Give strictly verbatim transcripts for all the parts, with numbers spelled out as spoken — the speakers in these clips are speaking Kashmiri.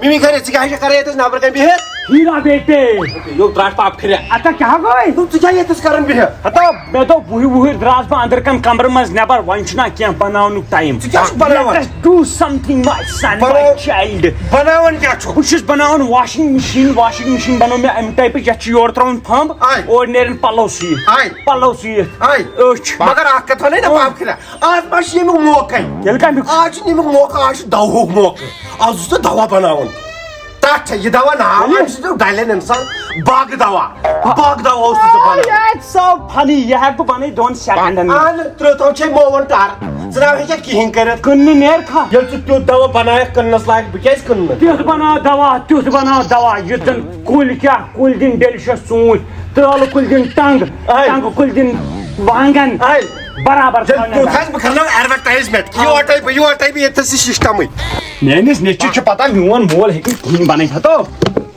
یِم خٲرے، ژٕ کیٛاہ چھَکھ کران ییٚتٮ۪س نٮ۪برٕ کَنۍ بِہِتھ؟ ہیٖرا بیٹے۔ یو ترٛٹھ پاپھ کھریا۔ اَتہ کیٛاہ گوٚو؟ نو، ژٕ کیٛاہ ییٚتٮ۪س کران بِہِتھ؟ ہتو، مےٚ دوٚپ وُہہِ وُہٕرۍ درٛاس بہٕ أنٛدرٕ کَنہِ کمرٕ منٛز نٮ۪بر، وۄنۍ چھُنہ کینٛہہ بناونُک ٹایم۔ ژٕ کیٛاہ چھُکھ بناوان؟ Let us do something, my son, my بناو-، child۔ بناوان کیٛاہ چھُکھ؟ بہٕ چھُس بناوان washing machine، washing machine بنٲو مےٚ اَمہِ ٹایپٕچ، یَتھ چھُ یورٕ ترٛاوُن پھمب، آے۔ اورٕ نیرن پلو سُوِتھ۔ آے۔ پلو سُوِتھ۔ آے۔ أچھ۔ مگر اکھ کتھ ونے نا، پاپھ کھریا، آز ما چھُ ییٚمیُک موقعے؟ تیٚلہِ کَمیُک؟ آز چھُنہٕ ییٚمیُک موقعہٕ، آز چھُ دوہُک موقعہٕ۔ آز اوس ژےٚ دوا بناوُن۔ تتھ چھا یہِ دوا ناو؟ ؤنِو۔ امہِ سۭتۍ ڈلٮ۪ن انسان۔ باغہٕ دوا۔ باغہٕ دوا اوس نہٕ ژےٚ بناوُن۔ Oh, it's so funny۔ یہِ ہٮ۪کہٕ بہٕ بنٲوِتھ دۄن سیکنڈن منٛز۔ اہن، ترٛٲوتو چھے موون ٹر۔ ژٕ نہ ہیٚککھ کِہیٖنۍ کٔرِتھ۔ کٕننہٕ نیرکھا؟ ییٚلہِ ژٕ تیُتھ دوا بنایکھ کٕننس لایق، بہٕ کیازِ کٕنہٕ نہٕ؟ تیُتھ بناو دوا، تیُتھ بناو دوا، یُتھ زن کُلۍ کیٛاہ، کُلۍ دِن ڈیلشس ژوٗنٛٹھۍ، ترٛالہٕ کُلۍ دِن ٹنٛگ، اے۔ ٹنٛگہٕ کُلۍ دِن وانٛگن۔ اے۔ برابر تیٚلہِ تھاونہٕ کوٚت لگان۔ حظ بہٕ کرناو advertisement؟ یورے بہٕ، یورے بہٕ ییٚتہِ سُہ systemٕے۔ میٲنِس نیٚچوِس چھُ پتہ، میون مول ہیٚکہِ نہٕ کِہیٖنۍ بنٲوِتھ۔ ہتو،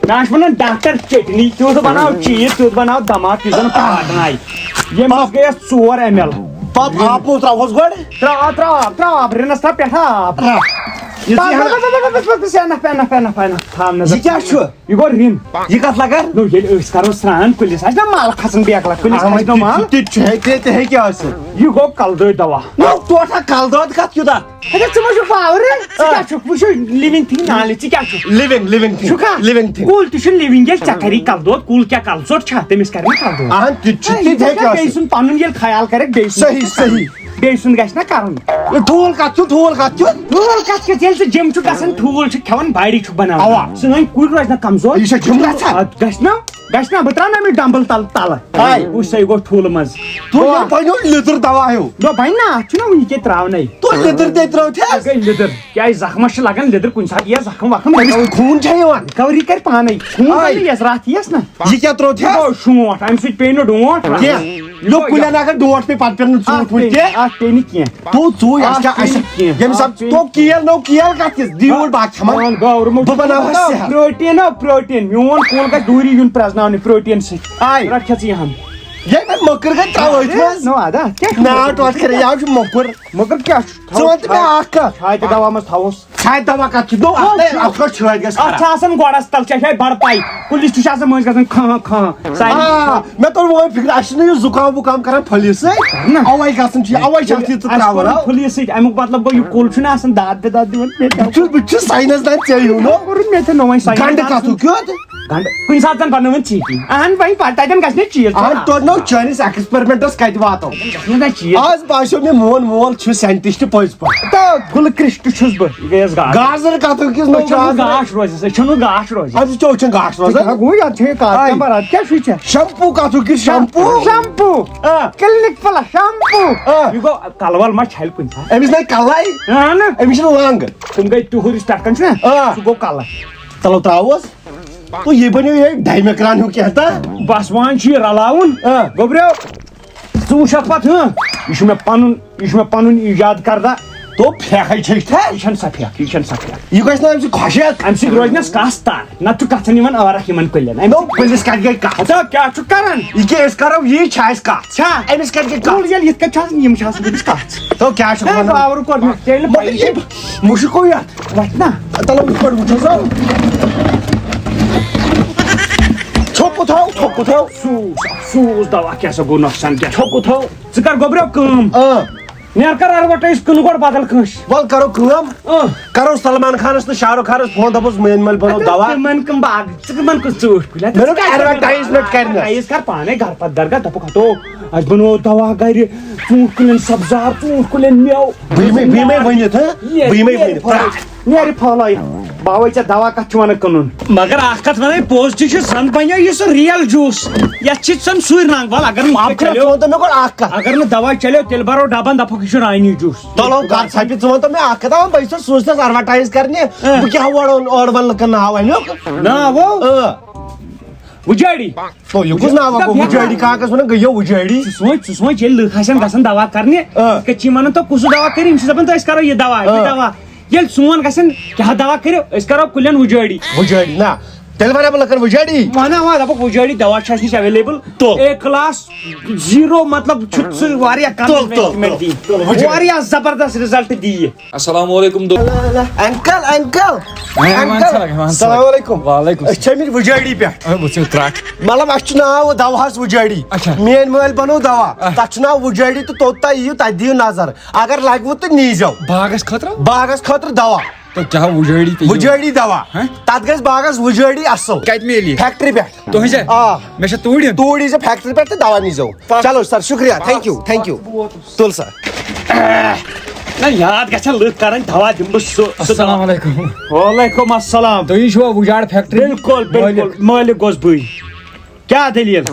نہ چھُ ونان ڈاکٹر چٹنی، تیُتھ بناو چیٖز، تیُتھ بناو دماغ، یُس زن پاٹناے۔ ییٚمہِ منٛز گٔیس ژور ایم ایل۔ پتہٕ آپہٕ تراوہوس گۄڈٕ۔ ترٛاو، ترٛاو، ترٛاو، رِنس ترٛاو پٮ۪ٹھٕ آب۔ آ۔ یہِ ژٕ ہٮ۪نہٕ۔ بس، بس، بس، بس، بس، بس، enough، enough، enough، enough، تھاو نظر۔ یہِ کیٛاہ چھُ؟ یہِ گوٚو رِن۔ یہِ کتھ لگان؟ نو، ییٚلہِ أسۍ کرو سرٛان کُلِس، آسہِ نا مل کھسان بیکلا، کُلِس آ، کھسہِ نا تہِ، مل۔ تہِ، تہِ چھُ، تہِ، تہِ ہیٚکہِ ٲسِتھ۔ یہِ گوٚو کلہٕ دٲدۍ دوا۔ نو، ٹوٹھا کلہٕ دٲدۍ کتھ کیُتھ اتھ؟ اچھا، ژٕ ما چھُکھ پاورٕ؟ ژٕ آ۔ کیٛاہ چھُکھ؟ وٕچھو، living thing نالہِ، ژٕ کیٛاہ چھُکھ؟ Living، living thing۔ چھُکھا؟ Living thing۔ کُل تہِ چھُ living، ییٚلہِ ژےٚ کری کلہٕ دود، کُل کیٛاہ کلہٕ ژوٚٹ چھا؟ تٔمِس کرِ نہٕ کلہٕ دود۔ اہن، تہِ چھُ، اے، تہِ یہِ تہِ چھا ہیٚکہِ بیٚیہِ ٲسِتھ۔ سُنٛد پنُن ییٚلہِ خیال کرکھ، بیٚیہِ سُنٛد صحیح، صحیح۔ بیٚیہِ سُنٛد گژھِ نا کرُن۔ یہِ ٹھوٗل کتھ چھُ؟ ٹھوٗل کتھ چھُ؟ ٹھوٗل کتھ کیُتھ؟ ییٚلہِ ژٕ gym چھُکھ گژھان، ٹھوٗل چھُکھ کھٮ۪وان، body چھُکھ بناوان۔ اوا۔ سٲنۍ کُلۍ روزِ نا کمزور۔ یہِ چھا gym گژھان؟ ادٕ گژھِ نا، گژھِ نا، بہٕ تراوٕ نا أمِس dumbbell تل-، تلہٕ۔ ہاے۔ وٕچھ سا، یہِ گوٚو ٹھوٗلہٕ منٛز۔ تو یہِ بنیو لیٚدٕر دوا ہیوٗ۔ نہ، بنہِ نا، اَتھ چھُنہ وٕنہِ کینٛہہ تراونَے۔ تو لیٚدٕر تہِ ترٲوتھس۔ یہِ گٔے لیٚدٕر۔ کیٛازِ زخمس چھِ لگان لیٚدٕر، کُنہِ ساتہٕ یِیہِ زخم وخم۔ أمِس خوٗن چھا یِوان؟ Recovery کرِ پانے۔ خوٗن ہاے۔ کَتہِ یِیَس، راتھ یِیَس نا۔ یہِ کیٛاہ ترٲوتھس؟ یہِ گوٚو شونٛٹھ، اَمہِ سۭتۍ پیٚیہِ نہٕ ڈونٛٹھ۔ کینٛہہ۔ یہِ لوٚگ کُلٮ۪ن اگر ڈونٛٹھ پیٚیہِ، پتہٕ پیٚنہٕ نہٕ اَتھ ژوٗنٛٹھۍ ووٗنٛٹھۍ پیٚیہِ، کینٛہہ۔ اَتھ پیٚیہِ نہٕ کینٛہہ۔ تو ژوٗے، اَسہِ اَتھ کیٛاہ، پیٚیہِ اَسہِ نہٕ کینٛہہ۔ ییٚمہِ ساتہٕ تو کیل نو، کیل کَتھ کِژھ؟ دیٖوُن بہٕ اَتھ کھٮ۪مہٕ۔ پان گاورٕ موٚٹ۔ بہٕ بناوہا صحت۔ Protein، آ، protein۔ میون کُل گژھِ دوٗری یُن پرٛزناونہِ protein سۭتۍ۔ آے۔ رَٹھ کھےٚ ژٕ یہِ ہن۔ یے مےٚ مٔکٕر گٔے تَوَے چھِ حظ۔ نو ادا، کیٛاہ چھُ؟ ناو ٹوٹھ کَرے، یہِ حظ چھُ مۄکُر۔ مۄکُر کیٛاہ چھُ؟ ژٕ وَن تہٕ مےٚ اَکھ کَتھ۔ چھاتہِ دوا منٛز تھاووس۔ چھاتہِ دوا کَتھ چھُ؟ نو، اَتھ نہ، اَتھ کَتھ چھٲتۍ گژھِ اَتھ خراب۔ چھِ آسان گۄڈَس تَل، ژےٚ چھےٚ بَڑٕ پَے۔ کُلِس تہِ چھُ آسان مٔنٛزۍ گژھان کھاں کھاں۔ سانہِ آ، مےٚ توٚر وۄنۍ فِکرِ، اَسہِ چھُنہٕ یہِ زُکام وُکام کَران پھٔلِس سۭتۍ۔ نہ۔ اَوَے گژھان چھُ یہِ، اَوَے چھِ اَتھ یہِ ژٕ اَسہِ کوٚرُن ترٛاوان۔ پھٔلِس سۭتۍ، اَمیُک مطلب گوٚو، یہِ کُل چھُنہٕ آسان داد بِداد دِوان۔ مےٚ کیٛاہ بہٕ چھُس، بہٕ چھُس science دان ژےٚ ہیوٗ، نو۔ کوٚرُن مےٚ تہِ نوٚوُے science گنٛڈٕ دان۔ کَتھُک کیُتھ؟ گنٛڈٕ۔ کُنہِ ساتہٕ زَن بَنٲوٕن ژیٖٹِنۍ۔ اَہَن وۄنۍ پَتہٕ تَتٮ۪ن گژھِ نہٕ چیٖز۔ اَہَن توٚر نو چٲنِس experiment-س کَتہِ واتو۔ گژھِ نہٕ چیٖز۔ آز باسیو مےٚ میون مول چھُ scientist پٔزۍ پٲٹھۍ۔ تہٕ گُلہٕ کرٛشٹ چھُس بہٕ۔ یہِ گٔیَس گاش۔ گازٕر کَتھُک کِس نو أسۍ چھِنہٕ گازٕر۔ گاش روزِ، أسۍ چھِنہٕ گاش روزِ۔ اَدٕ ژےٚ چھُنہٕ گاش روزان۔ ژٕ کیٛاہ گوٚو یَتھ چھُے کَتھ آے۔ کَمبَر اَتھ کیٛاہ چھُے ژےٚ؟ شمپوٗ کَتھُک کِس شمپوٗ؟ شمپوٗ۔ آ۔ Clinic Plus shampoo. آ۔ یہِ گوٚو کَلہٕ وَل ما چھَلہِ کُنہِ ساتہٕ؟ أمِس نَے کَلَے۔ اَہَن۔ أمِس چھِ لنٛگ۔ تِم گٔے ٹُہُرۍ پٮ۪ٹھ کَنہِ چھُنہ؟ آ۔ سُہ گوٚو کَلَس۔ چلو ترٛاوُس۔ تو یہِ بَنیو یِہوٚے ڈایمِکران ہیوٗ کینٛہہ تہٕ۔ بَس وۄنۍ چھُ یہِ رَلاوُن۔ آ۔ گوٚبریو، ژٕ وٕچھَکھ پَتہٕ، ہٕنٛہ، یہِ چھُ مےٚ پَنُن، یہِ چھُ مےٚ پَنُن ایٖجاد کردہ۔ تو پھیکھَے چھٔکۍ تھا؟ یہِ چھَنہٕ سۄ پھیکھ، یہِ چھَنہٕ سۄ پھیکھ۔ یہِ گژھِ نہٕ اَمہِ سۭتۍ خۄشک۔ اَمہِ سۭتۍ روزِ نَس کَس تَر، نَتہٕ چھُ کَژھَن یِوان ٲرَکھ یِمَن کُلٮ۪ن۔ اَمہِ تو کُلِس کَتہِ گٔے کَتھ؟ ہَتو کیٛاہ چھُ کَران؟ یہِ کیٛاہ أسۍ کَرو، یی چھِ اَسہِ کَتھ۔ چھا؟ أمِس کَتہِ گٔے کَتھ؟ کُل ییٚلہِ یِتھ کَنۍ چھُ آسان، یِم چھِ آسان تٔمِس کَتھ۔ تو کیٛاہ چھُکھ ہے، وَنان؟ باورٕ کوٚر مےٚ، ژےٚ ییٚلہِ مےٚ پَیی یہِ چھِ۔ مُشُک گوٚو یَتھ۔ وَتھ نا۔ تَلہٕ وٕچھ گۄڈٕ وٕچھو سا۔ ژھوٚپہٕ تھاو، ژھوٚپہٕ تھاو۔ سوٗز، سوٗز دوا کیٛاہ سا گوٚو نۄقصان کیٛاہ؟ ژھوٚپہٕ تھاو۔ ژٕ کر گوٚبریو کٲم۔ اۭں۔ نیر کر advertise کٕنہٕ گۄڈٕ بدل کٲنٛسہِ۔ وَل کرو کٲم۔ اۭں۔ کرو سلمان خانس تہٕ شاہ رُخ خانس فون، دَپوس میٛانہِ مٲلۍ بنوو دوا۔ تِمن کٕم باغ، ژٕ کٕمن کٕم ژوٗنٛٹھۍ کُلۍ؟ مےٚ دوٚپ advertisement کرنس۔ Advertise کر پانے گرٕ پتہٕ گرٕ، دَپُکھ ہتو، اَسہِ بنوو دوا گرِ، ژوٗنٛٹھۍ کُلٮ۪ن سبزار، ژوٗنٛٹھۍ کُلٮ۪ن مٮ۪وٕ۔ بہٕ یِمے، بہٕ یِمے ؤنِتھ، ہہ؟ بہٕ یِمے ؤنِتھ۔ نیرِ پھٲلٲیِتھ۔ باوے ژےٚ دوا کتھ چھُ ونان کٕنُن؟ مگر اکھ کتھ ونَے، پوٚز تہِ چھُ، زن بنیو یہِ سُہ real juice۔ یتھ چھِ زن سُے رنگ۔ ول، اگر نہٕ ژٕ وَن تہٕ مےٚ گۄڈٕ اکھ کتھ۔ اگر نہٕ دوا چلیو، تیٚلہِ برو ڈبن، دپکھ یہِ چھُ رانی juice۔ چلو، کر ژھپہِ، ژٕ وَن تہٕ مےٚ اکھ کتھ، بہٕ چھُس سوٗزتس advertise کرنہِ، اۭں۔ بہٕ کیٛاہ وَنہٕ اورٕ ونہٕ لُکن ناو امیُک؟ ناو؟ اۭں۔ وُجٲڑی۔ تو یہِ کُس ناو گوٚو؟ وُجٲڑی کاکس ونان گٔیو وُجٲڑی۔ ژٕ سونٛچ، ژٕ سونٛچ، ییٚلہِ لُکھ آسن گژھان دوا کرنہِ، آ۔ کتہِ چھِ یِمن وَنان، تۄہہِ کُس دوا کٔرِو؟ یِم چھِ دپان، تۄہہِ أسۍ کرو یہِ دوا، یہِ آ۔ دوا۔ ییٚلہِ سون گژھن، کیٛاہ دوا کٔرِو؟ أسۍ کرو کُلٮ۪ن وُجٲڑی۔ وُجٲڑی، نہ۔ تیٚلہِ وَنہٕ بہٕ لُکَن وُجٲڑی۔ وَنہٕ، وَنہٕ، دَپَکھ وُجٲڑی دَوا چھُ اَسہِ نِش available۔ تُل۔ اے class zero، مطلب، چھُ سُہ واریاہ کَم تُل، تُل، treatment تُل، دی۔ تُل، وُجٲڑی۔ واریاہ زبردست result دی یہِ۔ السلام علیکم دو-، Uncle، uncle، وعلیکم uncle۔ السلام۔ السلام علیکم۔ وعلیکم أسۍ چھِ آمٕتۍ وُجٲڑی پٮ۪ٹھ۔ اے، وٕچھِو ترٛٹھ۔ مطلب، اَسہِ چھُ ناو دَوہَس وُجٲڑی۔ اچھا۔ میٛٲنۍ مٲلۍ بَنوو دَوا۔ آ۔ تَتھ چھُ ناو وُجٲڑی تہٕ توٚت تۄہہِ یِیِو، تَتہِ دِیِو نظر۔ اگر لَگوٕ تہٕ نیٖزیو۔ باغَس خٲطرٕ؟ باغَس خٲطرٕ دَوا۔ تہٕ کیٛاہ وُجٲڑی پیٚیہِ؟ وُجٲڑی دوا۔ ہہ؟ تَتھ گژھِ باغَس وُجٲڑی اَصٕل۔ کَتہِ میلہِ یہِ؟ Factory پٮ۪ٹھ۔ تُہٕنٛزِ؟ آ۔ مےٚ چھا توٗرۍ یُن؟ توٗرۍ ییٖزیو factory پٮ۪ٹھ تہٕ دوا نیٖزیو۔ پَتہٕ چلو sir، شُکریہ، thank you، thank you۔ تُل sir۔ نہ، یاد گژھن لُکھ کَرٕنۍ، دوا دِمہٕ بہٕ سُہ، سُہ السلام دوا۔ علیکم۔ وعلیکم السلام۔ تُہی چھِوا وُجاڑ factory بِلکُل، بِلکُل، مٲلِک؟ مٲلِک گوٚژھ بٕے۔ کیٛاہ دٔلیٖل؟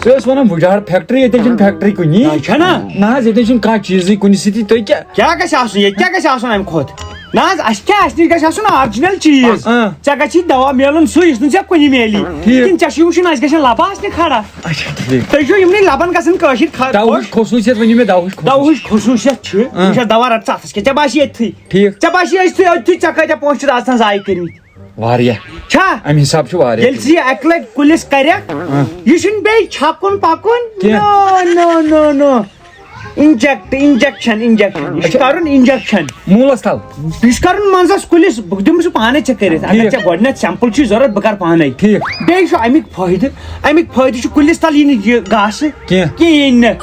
سُہ اوس وَنان وُجاڑ factory، ییٚتہِ چھِنہٕ factory کُنی۔ نہ، چھَنا؟ نہ حظ، ییٚتہِ چھِنہٕ کانٛہہ چیٖزٕے کُنہِ سۭتی۔ تُہۍ کیٛاہ؟ کیٛاہ گژھِ آسُن ییٚتہِ؟ کیٛاہ گژھِ آسُن اَمہِ کھۄتہٕ؟ نہ حظ، اَسہِ کیٛاہ؟ اَسہِ نِش گژھِ آسُن original چیٖز۔ اۭں۔ ژےٚ گژھی دوا میلُن سُہ، یُس نہٕ ژےٚ کُنہِ میلی۔ ٹھیٖک۔ کِنہٕ ژےٚ چھُے وٕچھُن اَسہِ گژھن لَبہٕ آسنہِ کھڑا؟ اچھا، ٹھیٖک۔ تُہۍ چھِو یِمنٕے لَبَن گژھان کٲشِرۍ کھڑ دَوہٕچ خۄش۔ خصوٗصیت ؤنِو مےٚ، دَوہٕچ خصوٗصیت۔ دَوہٕچ خصوٗصیت چھِ، اۭں۔ وٕچھ حظ، دوا رَٹ ژٕ اَتھَس کیٛاہ، ژےٚ باسہِ ییٚتھٕے۔ ٹھیٖک۔ ژےٚ باسہِ أتھٕے، أتھٕے ژےٚ کۭتیٛاہ پونٛسہٕ چھِ آز تام ضایع کٔرمٕتۍ۔ واریاہ۔ چھا؟ اَمہِ حساب چھُ واریاہ۔ ییٚلہِ ژٕ یہِ اَکہِ لَٹہِ کُلِس کَرٮ۪کھ، ہاں۔ یہِ چھُنہٕ بیٚیہِ چھَکُن پَکُن۔ کینٛہہ۔ No, no, no, no۔ Inject، injection، injection۔ یہِ چھُ اچھا۔ کَرُن injection۔ موٗلَس تَل۔ یہِ چھُ کَرُن منٛزَس کُلِس، بہٕ دِمہٕ سُہ پانَے ژےٚ کٔرِتھ۔ اگر ٹھیٖک۔ ژےٚ گۄڈٕنٮ۪تھ sample چھُے ضوٚرَتھ، بہٕ کَرٕ پانَے۔ ٹھیٖک۔ بیٚیہِ چھُ اَمیُک فٲیدٕ، اَمیُک فٲیدٕ چھُ کُلِس تَل یی نہٕ یہِ گاسہٕ کینٛہہ۔ کِہیٖنۍ نہٕ۔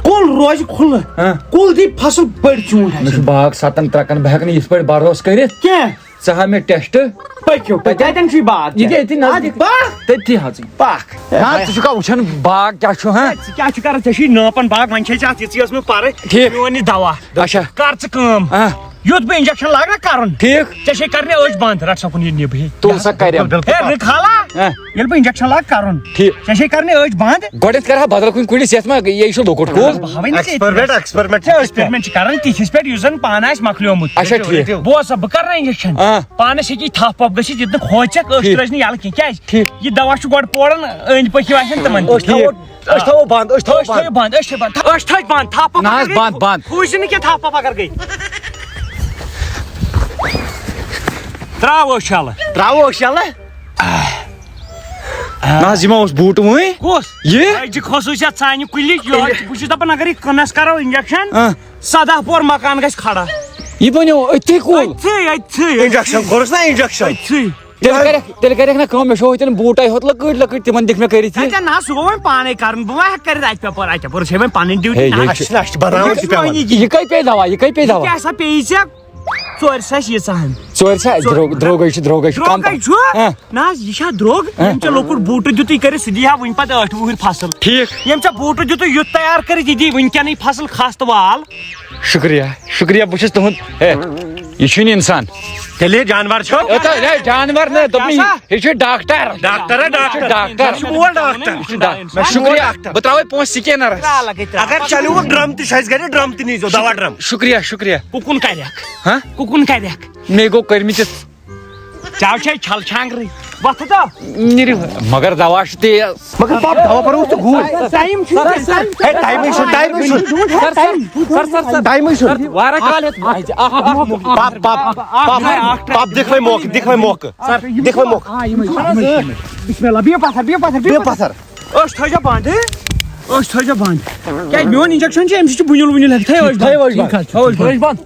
کُل روزِ کھُلہٕ۔ ہاں۔ کُل دی فصل بٔڑۍ ژوٗنٛٹھۍ مےٚ چھُ اَسہِ۔ باغ سَتَن ترٛکَن، بہٕ ہٮ۪کہٕ نہٕ یِتھ پٲٹھۍ بروسہٕ کٔرِتھ۔ کینٛہہ۔ ژٕ ہاو مےٚ test۔ پٔکِو، پٔکِو۔ کَتٮ۪ن چھُے باغ؟ یہِ گٔے أتی نزدیٖک۔ اَدٕ پَکھ۔ تٔتھی حظ۔ پَکھ۔ نہ، ژٕ چھُکھا وٕچھان باغ کیٛاہ چھُ، ہاں؟ ژٕ کیٛاہ چھُ کَران؟ ژےٚ چھُے ناپَن باغ، وۄنۍ چھے ژےٚ اَتھ یِژٕے ٲسمٕژ پَرٕنۍ۔ ٹھیٖک۔ میون یہِ دَوا۔ اچھا۔ کَر ژٕ کٲم۔ ہاں۔ یُتھ بہٕ injection لاگہٕ نا کَرُن۔ ٹھیٖک۔ ژےٚ چھے کَرنہِ أچھ بنٛد، رَٹ سا کُن یہِ نِب ہی۔ تُل سا کَرٮ۪م۔ ہے، رِکھ حالا۔ ہاں۔ ییٚلہِ بہٕ injection لاگہٕ کَرُن۔ ٹھیٖک۔ ژےٚ چھے کَرنہِ أچھ بنٛد۔ گۄڈٕنٮ۪تھ کَرٕ ہا بدل کُنہِ کُلِس، یَتھ ما یہِ چھُ لۄکُٹ کُل۔ بہٕ ہاوَے نہٕ ژےٚ experiment، experiment چھِ experiment چھِ کَرٕنۍ تِتھِس پٮ۪ٹھ، یُس زَن پانہٕ آسہِ مۄکلیومُت۔ اچھا، ٹھیٖک۔ بوز سا، بہٕ کَرٕ نا injection۔ آ۔ پانَس ہیٚکی تھپھ وپھ گٔژھِتھ، ییٚتہِ نہٕ کھوژِ ژےٚ، أچھ ٹھیٖک۔ روزِ نہٕ یَلہٕ کینٛہہ۔ کیٛازِ؟ ٹھیٖک۔ یہِ دوا چھُ گۄڈٕ پوران أنٛدۍ پٔکھِو آسن تِمن تہِ۔ أسۍ تھاوو، أسۍ تھاوو بنٛد، أسۍ تھاوو أسۍ تھٲیِو بنٛد۔ بنٛد، أسۍ چھِ بنٛد۔ أسۍ تھٲیِو بنٛد، تھپھ وپھ نہ حظ، اگر گٔے، بنٛد، بنٛد۔ کھوٗژِو نہٕ کینٛہہ، تھپھ وپھ اگر گٔے۔ ترٛاوو أسۍ شلہٕ۔ ترٛاوو أسۍ شلہٕ۔ نہ حظ، یہِ ما اوس بوٗٹہٕ وٲنۍ؟ کُس؟ یہِ؟ أزِچ خصوٗصیت سانہِ کُلِچ، یہِ حظ چھِ، بہٕ چھُس دَپان، اگر یہِ کٕنَس کَرو injection، اۭں۔ سَداہ پور مکان گژھِ کھڑا۔ یہِ بنیو أتھی کُل؟ أتھی، أتھی، أتھی۔ Injection کوٚرُس نا injection؟ أتھی۔ تیٚلہِ کَرٮ۪کھ، تیٚلہِ کَرٮ۪کھ نا کٲم، مےٚ چھو ہوٚتٮ۪ن بوٗٹَے ہوت لۄکٕٹۍ لۄکٕٹۍ، تِمَن دِکھ مےٚ کٔرِتھ یہِ۔ اَتہِ نہ، سُہ گوٚو وۄنۍ پانَے کَرُن، بہٕ ما ہٮ۪کہٕ کٔرِتھ اَتہِ پٮ۪ٹھ پَرٕ، اَتہِ پٮ۪ٹھ پَرٕ چھے وۄنۍ پَنٕنۍ duty۔ ہے، یہِ نہ۔ چھِ، اَسہِ چھِنہٕ، اَسہِ چھِ بَناوٕنۍ یہِ تہِ پٮ۪وان۔ یہِ کَے پے دَوا، یہِ کَے پے دَوا؟ یہِ کیٛاہ سا پیٚیہِ ژےٚ؟ ژورِ ساسہِ ییٖژاہ ہن۔ ژورِ سا-، ژور-، درٛوگ-، درٛوگٕے چھُ، درٛوگٕے چھُ، کم درٛوگٕے پہم۔ چھُ؟ ہاں۔ نہ حظ، یہِ چھا درٛوگ؟ ہاں۔ ییٚمۍ ژےٚ لۄکُٹ بوٗٹہٕ دیُتُے کٔرِتھ، سُہ دی ہا وُنہِ پتہٕ ٲٹھِ وُہٕرۍ فصل۔ ٹھیٖک۔ ییٚمۍ ژےٚ بوٗٹہٕ دیُتُے یُتھ تیار کٔرِتھ، یہِ دی وُنکیٚنٕے فصل خاص تہٕ وال۔ شُکریہ، شُکریہ، بہٕ چھُس تُہُنٛد۔ ہے، یہِ چھُنہٕ اِنسان۔ تیٚلہِ جانور چھُ؟ ہے، تہٕ، ہے، جانور نہٕ، دوٚپمَے، کیٛاہ سا؟ یہِ چھُ ڈاکٹر۔ ڈاکٹر ہا، یہِ چھُ ڈاکٹر۔ ڈاکٹر۔ یہِ چھُ مول ڈاکٹر۔ یہِ چھُ ڈاکٹر۔ مےٚ شُکریہ۔ ڈاکٹر۔ بہٕ ترٛاوَے پونٛسہٕ سکینرَس۔ ترٛاو لَگے ترٛاو۔ اگر چلیو ڈرم تہِ چھُ اَسہِ گرِ، ڈرم تہِ نیٖزیو، دوا ڈرم۔ شُکریہ، شُکریہ۔ کُکُن کَریکھ؟ ہہ؟ کُکُن کَریکھ؟ مے گوٚو کٔرمٕتِس۔ چاو چھے چھل چھانگرٕے۔ وۄتھٕ تو۔ نیٖرِو۔ مگر دوا چھُ تیز۔ مگر پاپ، دوا پَرو تہٕ گوٗرۍ۔ ٹایم چھُ۔ ہے، ٹایمٕے چھُنہٕ، ٹایمٕے چھُنہٕ۔ ٹایم۔ سر، سر، سر۔ ٹایمٕے چھُنہٕ۔ واریاہ کالہِ ہیٚتھ۔ اَکھ، اَکھ، اَکھ موقعہٕ۔ پاپ، پاپ، پاپ، پاپ، دِکھ وۄنۍ موقعہٕ، دِکھ وۄنۍ موقعہٕ۔ سر، یِم دِکھ وۄنۍ موقعہٕ۔ آ، یِمَے چھِ۔ بِسمہِ اللہ، بِہِو پَتھر، بِہِو پَتھر، بِہِو بِہِو پَتھر۔ پَتھر۔ أچھ تھٲیزیو بنٛد، ہے؟ أچھ تھٲیزیو بنٛد۔ کیٛازِ میون injection چھُ، اَمہِ سۭتۍ چھُ بُنیُل وُنیُل ہیٚکہِ تھٲیِو أچھ بنٛد۔ تھٲیِو أچھ بنٛد۔ تھٲیِو أچھ بنٛد۔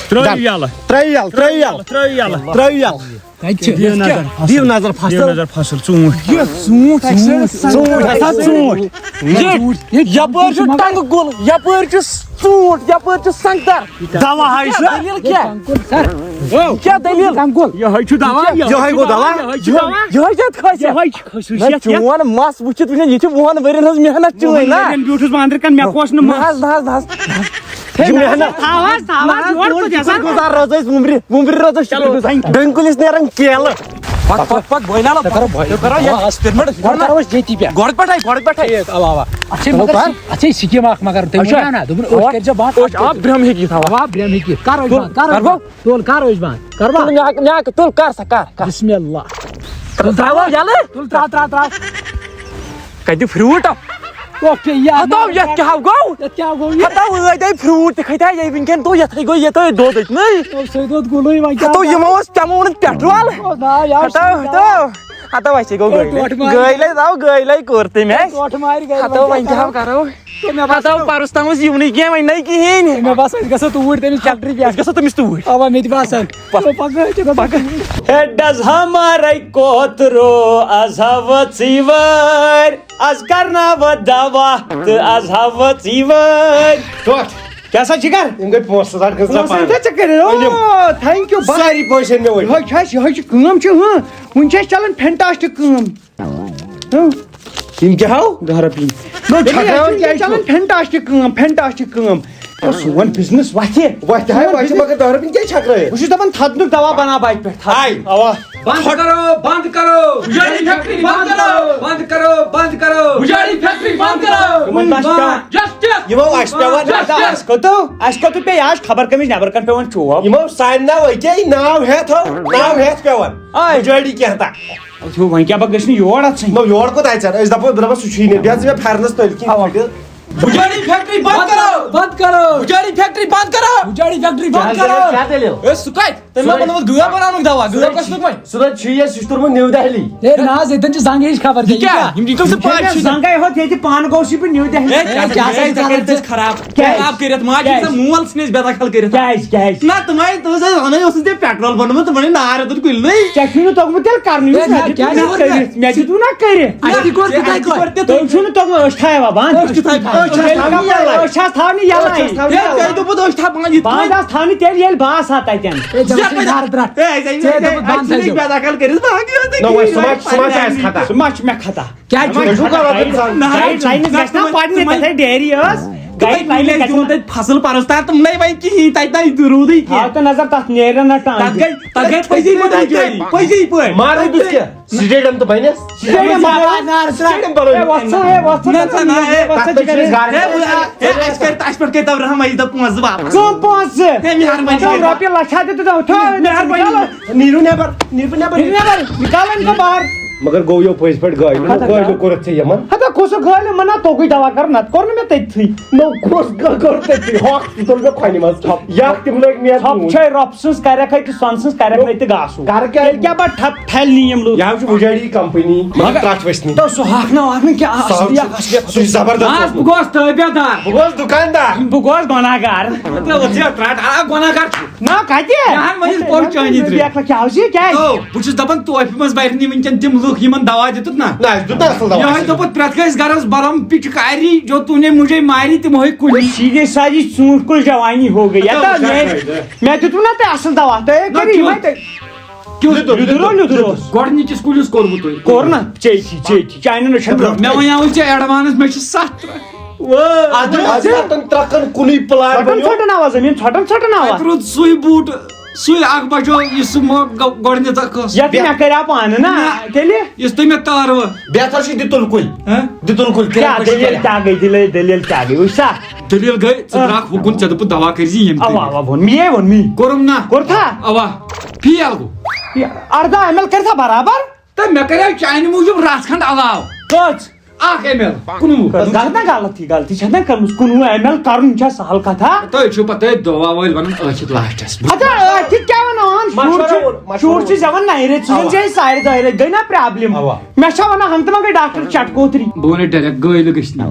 ترٛٲیِو یَلہٕ۔ ترٛٲیِو یَلہٕ، ترٛٲیِو یَلہٕ۔ ترٛٲیِو یَلہٕ۔ ترٛٲیِو یَلہٕ۔ کَتہِ چھِ؟ دِیِو نظر فصل۔ دِیِو نظر فصل۔ دِیِو نظر فصل، ژوٗنٛٹھۍ۔ یہِ ژوٗنٛٹھۍ، ژوٗنٛٹھۍ۔ ژوٗنٛٹھۍ ہسا ژوٗنٛٹھۍ۔ ییٚتہِ، یَپٲرۍ چھُ ٹنٛگہٕ گُل، یَپٲرۍ چھُ ژوٗنٛٹھ، یَپٲرۍ چھُ سنٛگتر۔ دوا ہاے یہِ کیٛاہ سا۔ دٔلیٖل کیٛاہ؟ یہِ کیٛاہ دٔلیٖل؟ یِہوٚے چھُ دوا، یِہوٚے چھُ یِہوٚے گوٚو دوا؟ دوا، یِہوٚے چھُ دوا۔ یِہوٚے چھُ خٲصیت۔ یِہوٚے چھُ خٲصیت۔ نہ، چون مَس وٕچھِتھ وٕچھِتھ، یہِ چھِ وُہَن ؤرِین ہٕنٛز محنت چٲنۍ، نہ؟ ؤرِین بیوٗٹھُس بہٕ أنٛدرٕ کَنہِ، مےٚ کۄس نہٕ مَس۔ نہ حظ، نہ حظ، نہ حظ۔ یہِ چھِ محنت۔ تھاو حظ، تھاو حظ، نہ حظ، یورٕ چون تُل، یَزَر۔ شُکُر گُزار روزو أسۍ وُمبرِ، وُمبرِ روزو أسۍ شُکُر گُزار۔ چلو، thank you۔ ڈٔنۍ کُلِس نیران کیلہٕ۔ پَک، پَک، پَک، بٲے لالا، پَک۔ تُل کَرو بھاے، تُل کَرو ییٚتی پٮ۪ٹھ۔ گۄڈٕ کَرو أسۍ ییٚتی پٮ۪ٹھ۔ گۄڈٕ پٮ۪ٹھَے، گۄڈٕ پٮ۪ٹھٕے۔ ٹھیٖک، اَوا، اَوا۔ اَتھ چھے چلو مگر کَر۔ اَتھ چھے سِکیٖم اَکھ مگر، تٔمۍ اچھا۔ ووٚن نا، دوٚپُن، أچھ اَوا۔ کٔرۍزیو بنٛد۔ أچھ، اَتھ برٛمہٕ ہیٚکہِ یِتھ، اَوا۔ اَوا، برٛمہٕ ہیٚکہِ یِتھ۔ کَر أچھ تُل، بنٛد، کَر أچھ کَر بنٛد۔ بہٕ؟ تُل، کَر أچھ بنٛد، کَر بنٛد۔ تُل، مےٚ ہا-، مےٚ ہا-، تُل، کَر سا، کَر، کَر۔ بِسمِ اللہ۔ تُل، ترٛاو یَلہٕ۔ تُل، ترٛاو، ترٛاو، ترٛاو۔ کَتہِ fruit؟ ٹۄپھ پیٚیہِ یہِ ہتو، یتھ کیٛاہ گوٚو؟ یتھ کیٛاہ گوٚو یہِ؟ ہتو، ٲدۍ آیہِ فروٗٹ تہِ کھٔتۍ، یہِ وٕنکیٚن تو یتھے گوٚو، یہِ تو دۄد أتۍ نٕے۔ او، سُے دۄد گُلٕے وۄنۍ کیٛاہ ہتو، کرٕ؟ یِمو اوس چموونہٕ پٮ۪ٹھٕ ول۔ او، نا، یہِ حظ ہتو، چھُنہٕ ہتو۔ ہتو، اَسہِ گوٚو ہے، گٲلۍ۔ ٹوٹھ مارِ۔ گٲلۍ لَے، دَو، گٲلۍ لَے کوٚر تٔمۍ اَسہِ۔ ٹوٹھ مارِ گٲلۍ، ہتو، وۄنۍ وۄنۍ کیٛاہ کیٛاہ کرو؟ کرو؟ تہٕ مےٚ ہتو، باسان پَرُس تام اوس یِونٕے کینٛہہ، وۄنۍ نَے کِہیٖنۍ۔ مےٚ باسان، أسۍ گژھو توٗرۍ تٔمِس فیکٹری پٮ۪ٹھ۔ أسۍ گژھو تٔمِس توٗرۍ۔ اَوا، مےٚ تہِ باسان۔ پَکھ۔ او، پَکھ، أسۍ چھِ گژھان۔ پَکھ۔ ہے، ڈز ہمارے کوترو، از ہاوٕ ژٕے وٲرۍ، از کرناوٕ دوا تہٕ از ہاوٕ ژٕے وٲرۍ۔ ٹوٹھ۔ کیٛاہ سا جِگر؟ یِم گٔے پونٛسہٕ ژَٹ گٔژھ پونٛسہٕ زَبان۔ أنۍ ژےٚ کٔرِتھ؟ أنِم۔ او، thank you، بَس۔ سٲری پونٛسہٕ أنۍ مےٚ وۄنۍ۔ یِہوٚے چھُ اَسہِ، یِہوٚے چھُ کٲم چھِ، ہاں۔ وٕنہِ چھِ اَسہِ چَلان fantastic کٲم۔ ہاں۔ یِم کیٛاہ ہاو؟ دَہ رۄپیہِ۔ نو، تیٚلہِ چھَکراوان چھِ کیٛازِ چھُ؟ چَلان fantastic کٲم، fantastic کٲم۔ او، سون business وَتھِ۔ وَتھِ ہاے، سون وَتھِ، business۔ مگر دَہ رۄپیہِ کیٛازِ چھَکرٲیِتھ؟ بہٕ چھُس دَپان، تھَدنُک دَوا بَناو بَتہِ پٮ۪ٹھ، تھَدنُک۔ آے، اَوا۔ بند کرو، بند کرو۔ پجاری فیکٹری بند کرو۔ بند کرو، بند کرو۔ پجاری فیکٹری بند کرو۔ یِمن ما چھِ پٮ۪وان، جسٹس۔ یِمو اَسہِ پٮ۪وان، جسٹس۔ اَسہِ کوٚتو، اَسہِ کوٚتو پیٚیہِ آز خبر کٔمِس نٮ۪بر کَنہِ پٮ۪وان چوب۔ یِمو سانہِ ناو أکے ناو ہٮ۪تھ ہو، ناو ہٮ۪تھ پٮ۪وان۔ آے۔ پجاری کینٛہہ تام۔ اَتھ ہیوٚو وۄنۍ کیٛاہ، بہٕ گٔژھ نہٕ یور اَژٕنۍ۔ نہ، یور کوٚت اَژَن؟ أسۍ دَپو، بہٕ دَپَس، سُہ چھُے نہٕ۔ بیٚہہ ژٕ مےٚ پھٮ۪رنَس تٔلۍ کِنۍ۔ اَوا۔ پھٲٹِتھ۔ پجاری فیکٹری بند کرو۔ بند کرو۔ پجاری فیکٹری بند کرو۔ پجاری فیکٹری بند کیٛاہ کرو۔ دٔلیٖل، کیٛاہ دٔلیٖل؟ اے، سُہ کَتہِ؟ تٔمۍ ما بنووُتھ گٲو بناونُک دوا؟ گٲو کَتہِ چھُکھ وۄنۍ؟ سُہ چھُ یہِ، سُہ چھُ توٚرمُت نِو دہلی۔ ہے، نہ حظ، ییٚتٮ۪ن چھِ زنٛگہٕ ہِش خبر یہِ کیٛاہ؟ کیٛاہ؟ یِم چھِ تِم سُہ پَے چھِ۔ زنٛگَے ہوت ییٚتہِ پانہٕ گوٚو سُہ بہٕ نِو دہلی۔ ہے، ہے، کیٛاہ سا کیٛاہ سا چھِ کَران کٔرِتھ ژٕ؟ خراب؟ کیٛازِ؟ خراب کٔرِتھ، ماجہِ کیٛازِ؟ ژےٚ مول ژھٕنِس بے دخل کٔرِتھ۔ کیٛازِ؟ کیٛازِ؟ نہ، تِمَے، تِم ٲسۍ وَنان، اوسُس ژےٚ petrol بوٚنمُت، تِمَن ہے نار ہیوٚتُن کُلنٕے۔ ژےٚ چھُے نہٕ توٚگمُت تیٚلہِ کَرنُے، ہے، نہ، مےٚ دیُت کیٛازِ نہ ووٚن مےٚ؟ کٔرِتھ، مےٚ دیُت نہ کٔرِتھ۔ اَسہِ تہِ کوٚر تِتھَے کٲٹھۍ۔ تۄہہِ چھُو نہٕ توٚگمُت، أچھ تھاوِ وۄنۍ بنٛد۔ أچھ تہِ تھاوِ بنٛد۔ أچھ چھِ تھاونہِ یَلَے۔ أچھ چھِ تھاونہِ یَلَے۔ ہے، تۄہہِ دوٚپوُ أچھ تھاو بنٛد، یِتھ پٲٹھۍ۔ بنٛد آسہٕ تھاونہِ تیٚلہِ ییٚلہِ بہٕ آسہٕ ہا تَتٮ۪ن۔ ہے، ژےٚ وٕچھ نار درٛٹھ۔ ہے، ہے، ہے، ژےٚ دوٚپُتھ بنٛد تھٲیزیو۔ بے دخل کٔرِتھ بنٛد یہِ۔ نہ، وۄنۍ سُہ ما، سُہ ما چھُ اَسہِ خطا؟ سُہ ما چھُ مےٚ خطا؟ کیٛازِ چھُ نہ، مےٚ یہِ چھُ خطا؟ غلط اِنسان۔ نہ، نہ، guidelines گژھِ نا تِمَے، پَرنہِ، تِمَے، تَتہِ ہے ڈیری ٲس۔ تِمَے guideline کُلۍ گژھِ ٲسۍ دِوان نا۔ تَتہِ فصل پَرُس تار، تِم نَے وۄنۍ کِہیٖنۍ، تَتہِ نَے روٗدٕے کینٛہہ۔ ہاو تہٕ نظر، تَتھ نیرِ نہ ٹنٛگ۔ تَتھ گٔے، تَتھ گٔے پٔزی پٲٹھۍ بِجٲری، پٔزی پٲٹھۍ۔ مارو بِس کیٛاہ؟ سٹیڈیم تہٕ بنہِ۔ سٹیڈیم بناو۔ سٹیڈیم بنٲیِو۔ ہے، وۄتھ ژٕ، ہے، وۄتھ ژٕ، نہ، نہ، نہ، ہے، وۄتھ ژٕ، تَتھ پٮ۪ٹھ چھِ أسۍ گارِ۔ ہے، وۄنۍ، ہے، اَسہِ کَرِ، اَسہِ پٮ۪ٹھ کٔرۍ تو رحم، یہِ دَپ پونٛسہٕ زٕ واپس۔ کٕم پونٛسہٕ؟ ہے، مہربٲنی کٔرِتھ۔ رۄپیہِ لَچھا تہِ تہٕ تھاو، تھاو، مہربٲنی۔ نِکالو۔ نیٖرِو نٮ۪بر، نیٖرِو نٮ۪بر۔ نِکالو أمۍ کَپار۔ مگر گوٚو یو پٔزۍ پٲٹھۍ گٲلۍ۔ ہتا گٲلۍ کیٛاہ؟ کوٚرُتھ ژےٚ یِمن؟ ہتا کُس گٲلۍ؟ یِمن نا توٚگُے دوا کَرُن، نَتہٕ کوٚر نہٕ مےٚ تٔتتھٕے۔ نو کُس گٲ-، کوٚر تٔتتھٕے؟ ہۄکھ تہِ تُل مےٚ کھۄنہِ منٛز۔ ٹھۄپ۔ یَکھ تِم لٲگۍ مےٚ ٹھۄپ ڈوٗنۍ۔ چھے رۄپہٕ سٕنٛز کَرٮ۪کھ ہے تہٕ سۄنہٕ سٕنٛز کَرٮ۪کھ نو۔ نَے تہٕ گاسُن۔ کَرٕ کیٛاہ؟ تیٚلہِ کیٛاہ بَنہِ ٹھپ ٹھَلہِ نِیِم لُکھ؟ یہِ حظ چھُ وُجٲری کمپنی، مگر مگر ترٛٹھ ؤسۍ نہٕ۔ تو سُہ ہاکھ نا واکھ نہٕ کیٛاہ سُہ اَصلی حظ چھُ، اَصلی۔ سُہ چھُ زبردست آز بہٕ اوسمُت۔ گوس تٲبیہ دار۔ بہٕ گوس دُکاندار۔ بہٕ گوس گۄناہ گار۔ مطلب، وۄتھ ژےٚ ترٛٹھ، آ، گۄناہ گار چھُ۔ نا، کَتہِ؟ مےٚ ہَن ؤنِو پوٚز چٲنی ترٛٹھ۔ بیٚیہِ کیٛاہ حظ چھِ؟ کیٛازِ؟ تو، بہٕ چھُس دَپان توفہِ منٛز بَرِ نہٕ وٕنکٮ۪ن تِم لُکھ یِمَن دوا دیُتُتھ نا۔ نہ، اَسہِ دیُت نہٕ اَصٕل دوا۔ یِہوٚے دوٚپُتھ پرٛٮ۪تھ کٲنٛسہِ گَرَس بَرَم پِچکاری، جو تو نے مجھے ماری، تِم ہوے کُلی۔ سیدھے سادی ژوٗنٛٹھۍ کُل جوانی ہو گئی۔ ہتا، یَتھ مےٚ، مےٚ دیُتوٕ نا تۄہہِ اَصٕل دوا؟ تۄہہِ ہے نہ، کٔرِو یِمَے کیُتھ؟ تۄہہِ۔ کیُتھ لیُدُر، لیُدُر، لیُدُر، لیُدُر اوس۔ گۄڈٕنِکِس کُلِس کوٚروٕ تۄہہِ؟ کوٚر نا، ژےٚ تھی، ژےٚ تھی، چانہِ نہ چھَنہٕ مےٚ وَنیٛاوُے ژےٚ advance، مےٚ چھِ ستھ ترٛکھ۔ وٲے۔ اَدٕ، اَدٕ، ژَٹَن ترٛکَن کُنُے پٕلان ژَٹَن بَنیو۔ ژَٹَن آواز، زٔمیٖن ژَٹَن ژَٹَن آواز۔ اَتہِ روٗد سُے بوٗٹہٕ، سُے اَکھ بَچو، یُس سُہ مۄ-، گۄ-، گۄڈٕنٮ۪تھ ٲس۔ یَتھ مےٚ کَریٛاو پانہٕ نا، نہ۔ تیٚلہِ؟ یُس تُہۍ مےٚ تارٕ وٲ۔ بہتر چھُ دِتُل کُلۍ۔ ہہ؟ دِتُل کُلۍ، کیٛاہ کِنہٕ دٔلیٖل کُلۍ؟ کیٛاہ گٔے، دٔلیٖل، دٔلیٖل کیٛاہ گٔے؟ وٕچھ سا۔ دٔلیٖل گٔے، ژٕ آ۔ درٛاکھ ہُکُن، ژےٚ دوٚپُتھ دوا کٔرۍ زِ ییٚمہِ اَوا، طریٖقہٕ۔ اَوا، ووٚن، مے ووٚن، مے۔ کوٚرُم نا۔ کوٚر تھا؟ اَوا۔ فیل گوٚو۔ یہِ اَرداہ ایم ایل کٔرۍ تھا برابر؟ تہٕ مےٚ کَریو چانہِ موٗجوٗب رَژھ کھنٛڈ علاوٕ۔ کٔژ؟ اَکھ ایم ایل، کُنوُہ۔ بس غلط نا، غلطی، غلطی چھےٚ نا کٔرمٕژ، کُنوُہ ایم ایل کَرُن چھےٚ سہل کَتھا۔ تۄہہِ چھُو پَتہٕ، تۄہہِ دوا وٲلۍ وَنان أتھۍ چھِ لاسٹَس۔ ہتا، أتھۍ کیٛاہ وَنان؟ شُر مَشوَرٕ چھُ، ووٚن، مَشوَرٕ شُر چھُ ووٚن۔ زٮ۪وان نَرِ، ژٕ زَن اَوا۔ چھے سارِ دۄیہِ رَتہِ، گٔے نا پرٛابلِم؟ اَوا۔ مےٚ چھا وَنان، ہَنٛگتہٕ منٛگَے ڈاکٹر چَٹکوتری۔ بہٕ وَنَے ڈایریکٹ، گٲلۍ گٔژھۍ نہٕ۔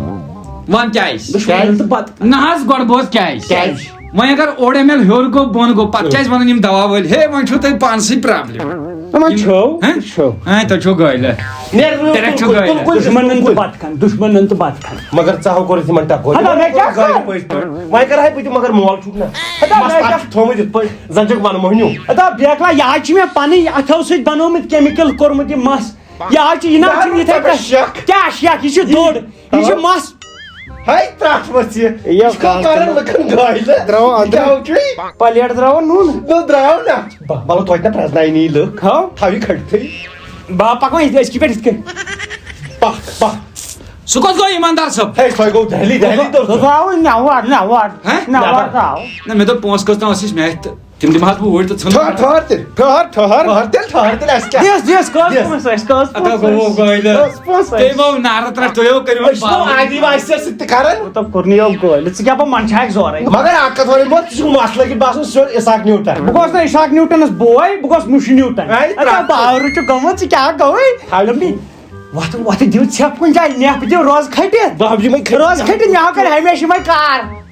وَن کیٛازِ؟ دُشمَنَن تہٕ بَد۔ نہ حظ، گۄڈٕ بوز کیٛازِ۔ کیٛازِ؟ وۄنۍ اگر اوٚڑ ایم ایل ہیوٚر گوٚو، بۄن گوٚو، پَتہٕ کیٛازِ وَنان یِم دوا وٲلۍ، ہے، وۄنۍ چھُو تۄہہِ پانسٕے پرٛابلِم؟ تِمَن یِم چھو، ہہ؟ چھو۔ ہہ، تۄہہِ چھو گٲلۍ۔ نیر نیر ڈایریکٹ چھو کُل، گٲلۍ۔ کُل، کُل، دُشمَنَن کُل۔ تہٕ بَد کھَن، دُشمَنَن تہٕ بَد کھَن۔ مگر ژاہو کوٚرُتھ یِمَن ٹکور۔ ہتا، مےٚ کیٛاہ گٲلۍ کوٚر؟ پٔزۍ پٲٹھۍ۔ وۄنۍ کَرٕ ہا بہٕ تہِ، مگر مول چھُکھ نہ۔ ہتا، مَس مےٚ تَتھ کیٛاہ؟ چھُ تھوٚومُت یِتھ پٲٹھۍ، زَن چھُکھ وَنہٕ مۄہنیوٗ۔ ہتا، بیکلا، یہِ حظ چھِ مےٚ پَنٕنۍ اَتھو سۭتۍ بَنومُت کیمِکل کوٚرمُت یہِ مَس۔ یہِ حظ چھِ، یہِ نہ حظ چھُنہٕ یِتھَے پٲٹھۍ۔ شک۔ کیٛاہ شک؟ یہِ چھُ دوٚر۔ یہِ چھُ مَس۔ ہے، ترٛٹھ ؤژھ یہِ۔ یہِ یہِ چھُ کَران لُکَن گٲلۍ۔ درٛاو أنٛدرٕ۔ کیٛاہ چھُے؟ پلیٹ درٛاو نوٗن۔ نوٗن درٛاو نہ۔ بہ-، مطلب، توتہِ نہ پرٛزناونی لُکھ۔ ہاو۔ تھاو یہِ کھٔٹتھٕے۔ بہٕ پَکہٕ وۄنۍ أزکہِ پٮ۪ٹھ یِتھ کٔنۍ۔ پَکھ، پَکھ۔ سُہ کوٚت گوٚو ایٖماندار صٲب؟ ہے، سُہ گوٚو دہلی، دہلی تور۔ سُہ آو نٮ۪وار، نٮ۪وار، ہہ؟ نٮ۪وار نٮ۪بر۔ آو۔ نہ، مےٚ دوٚپ پونٛسہٕ کٔژ تام ٲسِس مےٚ اَتھِ تہٕ تِم دِمہٕ ہا بہٕ اوٗرۍ تہٕ ژھٕنہٕ ٹھہر ٹھہر تیٚلہِ ٹھہر ٹھہر ٹھہر تیٚلہِ ٹھہر تیٚلہِ اَسہِ کیٛاہ؟ دِس دِس کٲژ دِس۔ پونٛسہٕ اَسہِ کٲژ اَدا گوٚو پونٛسہٕ؟ گوٚو بس، بس۔ تٔمۍ آو نارٕ ترٛٹھ تُہۍ ہو کٔرِو أسۍ چھِ تِم آدی واسہِ سۭتۍ تہِ کران۔ مطلب کوٚرنٕے یو گٲلۍ ژٕ کیٛاہ پَتہٕ منٛدچھاکھ زورَے؟ مگر اکھ کتھ وَنہٕ بہٕ، ژٕ چھُکھ مسلہٕ کہِ باسان سیوٚد اسحاق نیوٹن۔ بہٕ گوس نہٕ اسحاق نیوٹنس بوے، بہٕ گوس مُشہِ نیوٹن۔ اے، اَتھ ترٛٹھ۔ باورٕ چھُ گوٚمُت، ژٕ کیٛاہ گوٚوُے؟ ہاے۔ دوٚپمَے، وۄتھ وۄتھ دِیِو ژھٮ۪پھ کُنہِ جایہِ، نٮ۪پھ دِیِو روزٕ کھٔٹِتھ۔ بہٕ ہاو یِمے کھٔٹِتھ۔ روزٕ کھٔٹِتھ، مےٚ ہاو کَرِ ہمیشہِ یِمے کار۔